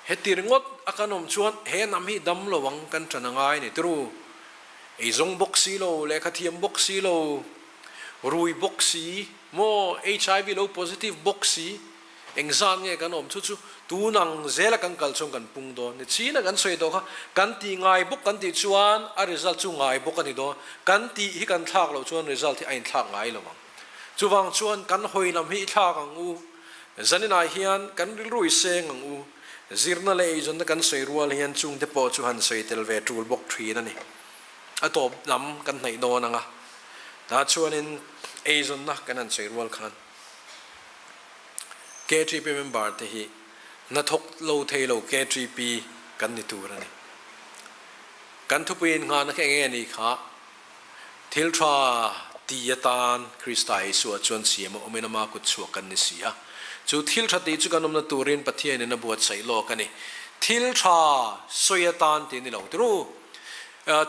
Heti ringawt a kan awm chuan he hnam hi dam lo ang kan ṭan a ngai ni turu. Eizawng bawk si lo, lehkha thiam bawk si lo, rui bawk si, maw HIV lo positive bawk si, Engzan nge kan awm chu chu tun ang zela kan kal chuan kan pung dawn ni china kan sawi tawh kha kan tih ngai bawk kan tih chuan a result chu ngai bawk a ni dawn kan tih hi kan thlak loh chuan result hi a inthlak ngai lo ang chuvang chuan kan hawi lam hi i thlak ang u zaninah hian kan rilru i seng ang u zirna leh eizawnna kan sawi rual hian chungte pawh chu han sawi tel ve tul bawk thin a ni a tawp lam kan hnaih dawn ang a tah chuanin eizawnna kan han sawi rual khan. KTP member te hi hnathawk lo thei lo KTP kan ni tur a ni. Kan thupui innghahna kha enge ni kha? Thil tha ti atan Krista Isua chuan siam a awmin ama kut chhuak kan ni si a. Chu thil tha tih chu kan awmna turin Pathianin a buatsaih lawk a ni. Thil tha sawi atan tih a ni lo tiru.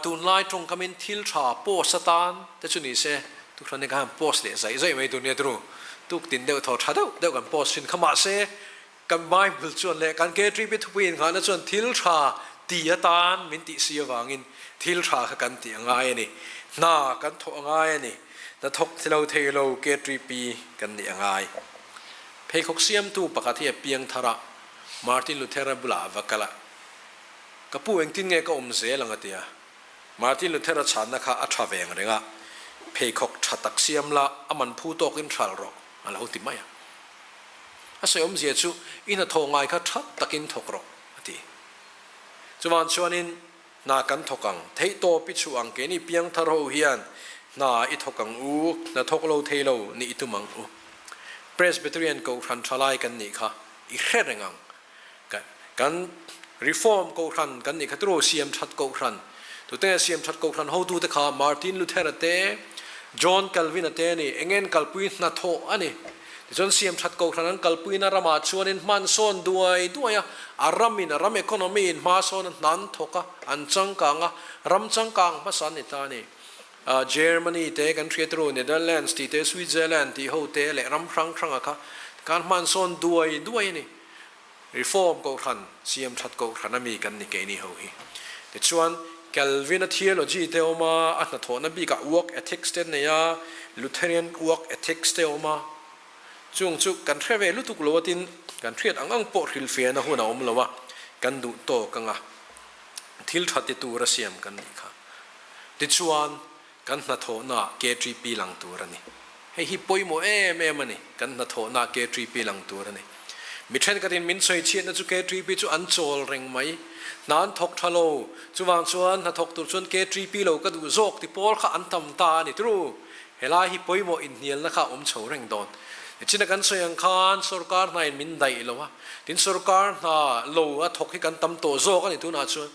Tunlai tawngkamin thil tha post atan te chu ni se Tukhran hi ka han post leh zaih zaih mai tur nia turu. Tuk tin deuh thaw tha deuh deuh kan post thin kha mahse kan Bible chuan leh kan KTP thupui innghahna chuan thil tha ti atan min tih si avangin thil tha kha kan tih a ngai a ni. Hna kan thawh a ngai a ni. Hna thawk thi lo thei lo KTP kan nih a ngai. Pheikhawk siamtu pakhat hi a piang thar a, Martin Luther-a bulah a va kal a, Ka pu engtin nge ka awm zel ang a ti a. Martin Luther-a chhanna kha a tha veng reng a, Pheikhawk tha tak siam la, a man phu tawkin hralh rawh, a lo ti mai a. A sawi awmzia chu, I hnathawh ngai kha tha takin thawk rawh, a ti. Chuvan chuanin, Hna kan thawk ang, theihtawp i chhuah ang, keini piangthar ho hian hna i thawk ang u, hna thawk lo thei lo nih i tum ang u. Presbyterian Kohhran thalai kan nih kha i hre reng ang. Kan Reform Kohhran kan nih kha turu siam that Kohhran. Tute nge siam that Kohhran hotute kha Martin Luther-a te, John Calvin-a te a ni. Eng nge an kalpui hnathawh a ni. Tichuan siam that Kohhran an kalpuina ramah chuanin hman sawn duai duai a, a ramin a ram economy in hma sawn a hna an thawk a, an changkang a, ram changkang hmasa an ni ta a ni. Germany te kan hriat ru, Netherlands tih te, Switzerland tih ho te leh ram hrang hranga kha kan hman sawn duai duai a ni. Reform Kohhran, siam that Kohhran a mi kan ni keini ho hi. Tichuan, Calvin-a theology te awm a, a hnathawhna bikah work ethics te an nei a, Lutheran work ethics te awm a. Chung chu kan hre ve lutuk lo a tin, kan hriat ang ang pawh hrilhfiahna hun a awm lo a, kan duh tawk anga thil tha ti tura siam kan nih kha. Tichuan, kan hnathawhnaah KTP lang tur a ni. Hei hi pawimawh em em a ni, kan hnathawhnaah KTP lang tur a ni. Mi thenkhatin min sawi chhiatna chu KTP chu an chawl reng mai. Hna an thawk tha lo, chuvang chuan hnathawk tur chuan KTP lo ka duh zawk ti pawl kha an tam ta a ni turu. Helai hi pawimawh inhnialna kha a awm chho reng dawn. Nichina kan sawi ang khan sorkar hnain min daih lo a, tin sorkar hna lo a thawk hi kan tam tawh zawk a ni tunah chuan.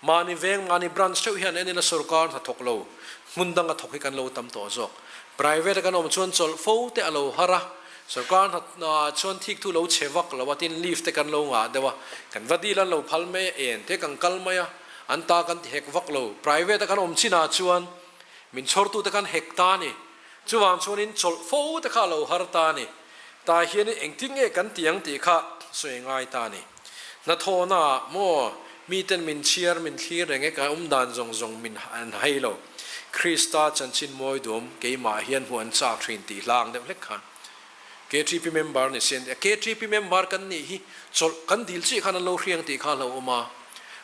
Mahni veng, mahni branch theuh hian en ila sorkar hna thawk lo, hmun danga thawk hi kan lo tam tawh zawk. Private a kan awm chuan chawlh fo te a lo har a, sorkar hna chuan thik thu lo chhe vak lo a, tin leave te kan lo ngah deuh a, kan va dil an lo phal mai a, en te kan kal mai a, an ta kan ti hek vak lo. Private a kan awm chinah chuan min chhawrtu te kan hek ta a ni. Chuvang chuanin chawlh fo te kha a lo har ta a ni. Tah hianin engtin nge kan ti ang tih kha sawi ngai ta a ni. Hnathawhnaah maw miten min chhiar min thlir reng e, ka awm dan zawng zawng min an hai lo. Krista chanchin mawi duam keimah hian hmuh an chak thin tih hla ang deuh hlek khan. KTP member ni se an ti a, KTP member kan nih hi chawlh kan dil chiah khan an lo hriang tih kha a hlauhawm a,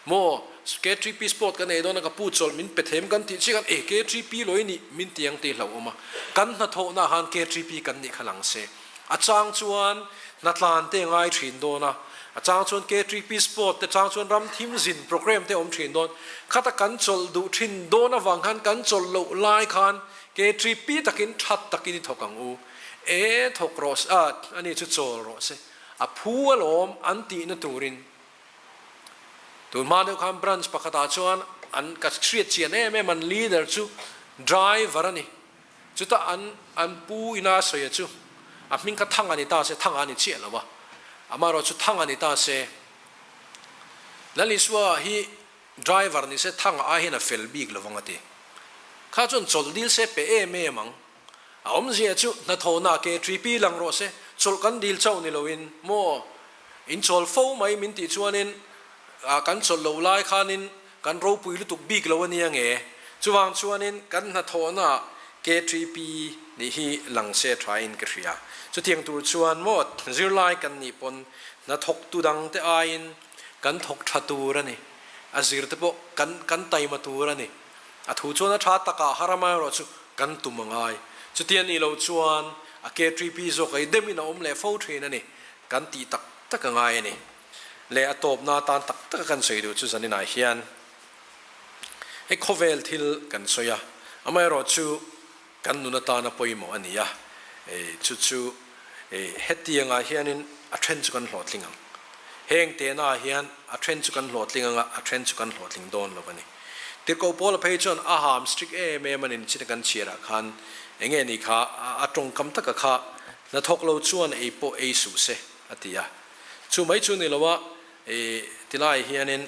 maw KTP sport kan ei dawn a ka pu chawlh min pe them kan tih chiah khan e KTP lawi nih min ti ang tih a hlauhawm a, kan hnathawhna ah khan KTP kan nih kha lang se. A chang chuan hnatlan te a ngai thin dawn a, a chang chuan KTP sport te chang chuan ram thim zin program te a awm thin dawn. Khata kan chawlh duh thin dawn avang khan kan chawlh loh lai khan KTP takin that takin i thawk ang u. E thawk rawh se, a ani chu chawl rawh se, a phu alawm an tihna turin. Tun hma deuh khan branch pakhatah chuan an ka hriat chian em em an leader chu driver a ni. Chutah an an pu ina sawi a chu a hming kha Thanga ni ta se, Thanga a ni chiah lo a, amaherawh chu Thanga ni ta se. Lal Isua hi driver ni se Thanga ai hian a fel bik lo vang a ti. Kha chuan chawlh dil se pe em em ang. A awmzia chu hnathawhna ke ṭipi lang rawh se, chawlh kan dil chauh ni loin maw in chawl fo mai min tih chuanin kan chawlh loh lai khanin kan ropui lutuk bik lo a nia nge? Chuvang chuanin kan hnathawhna ke ṭipi nih hi lang se ṭhain ka hria. Chutiang tur chuan maw zirlai kan nih pawn hnathawktu dangte aiin kan thawk ṭha tur a ni, a zirte pawh kan kan taima tur a ni. A thu chuan a tha takah harama erawh chu kan tum a ngai. Chuti a nih loh chuan a KTP zawk ei demin a awm leh fo thin a ni. Kan tih tak tak a ngai a ni. Leh a tawpna atan tak taka kan sawi duh chu zaninah hian hei khawvel thil kan sawi a, amaherawh chu kan nun atana pawimawh a ni a, chu chu hetiangah hianin a then chu kan hlawhtling ang. Heng tehnaah hian a then chu kan hlawhtling ang a, a then chu kan hlawhtling dawn lo a ni. Tirhkoh Paula phei chuan a ham strict em em a ni chin a kan chhiarah khan enge ni kha a tawngkam taka kha hnathawk lo chuan ei pawh ei suh se a ti a. Chu mai chu ni lo a, tilai hianin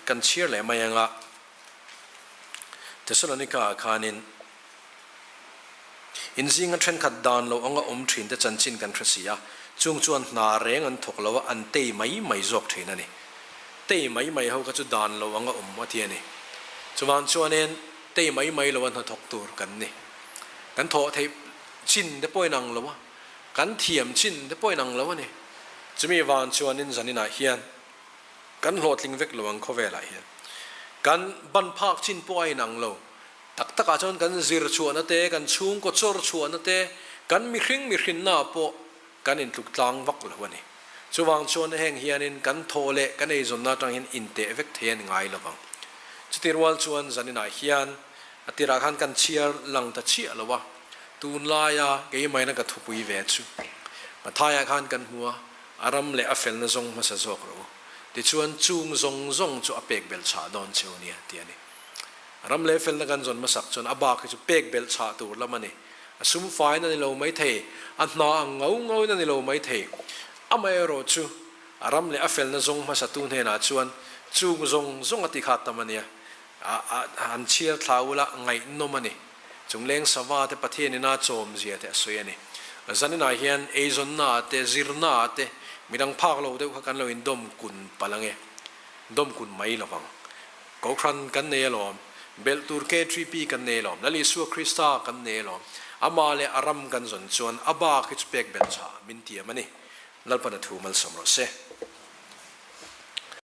kan chhiar leh mai ang a. Thessalonica ah khanin in zinga thenkhat dan lo anga awm thin te chanchin kan hre si a, chung chuan hna reng an thawk lo a, an tei mai mai zawk thin a ni. Tei mai mai ho kha chu dan lo anga awm a ti a ni. Chuvang chuanin tei mai mai lo a hnathawk tur kan ni. Kan thawh theih chin te pawhin ang lo a, kan thiam chin te pawhin ang lo a ni. Chumi vang chuanin zaninah hian Kan hlawhtling vek lo ang khawvelah hian. Kan ban phak chin pawh a inang lo. Tak takah chuan kan zir chhuahna te, kan chhungkaw chawr chhuahna te, kan mihring mihrinnaah pawh kan intluk tlang vak lo a ni. Chuvang chuan heng hianin kan thawh leh kan eizawnna atang hian inteh vek thei a ni ngai lo vang. Chuti rual chuan zaninah hian a tirah khan kan chhiar lang ta chiah lo a, tunlaia keimaina ka thupui ve chu Mathaiah khan kan hmu a, A ram leh a felna zawng hmasa zawk rawh u. Tichuan, chung zawng zawng chu a pek belh chhah dawn cheu nia, tih a ni. A ram leh felna kan zawn hmasak chuan a bak hi chu pek belh chhah tur lam a ni. A sum fain a ni lo mai thei, a hna ang ngau ngauin a ni lo mai thei. Amaherawh chu, a ram leh a felna zawng hmasatu hnenah chuan chung zawng zawng a ti kha tam a nia. A han chhiar thla ula ngaihnawm a ni. Chungleng sava te Pathian ina chawm zia te a sawi a ni. Zaninah hian eizawnna ah te, zirna ah te midang phak lo deuh kha kan lo indawm kun palh ang e. Dawm kun mai lo vang. Kohhran kan nei alawm. Belh tur KTP kan nei alawm. Lal Isua Krista kan nei alawm. Amah leh a ram kan zawn chuan a bak hi chu pek belh chhah min tiam a ni. Lalpana thu malsawm rawh se.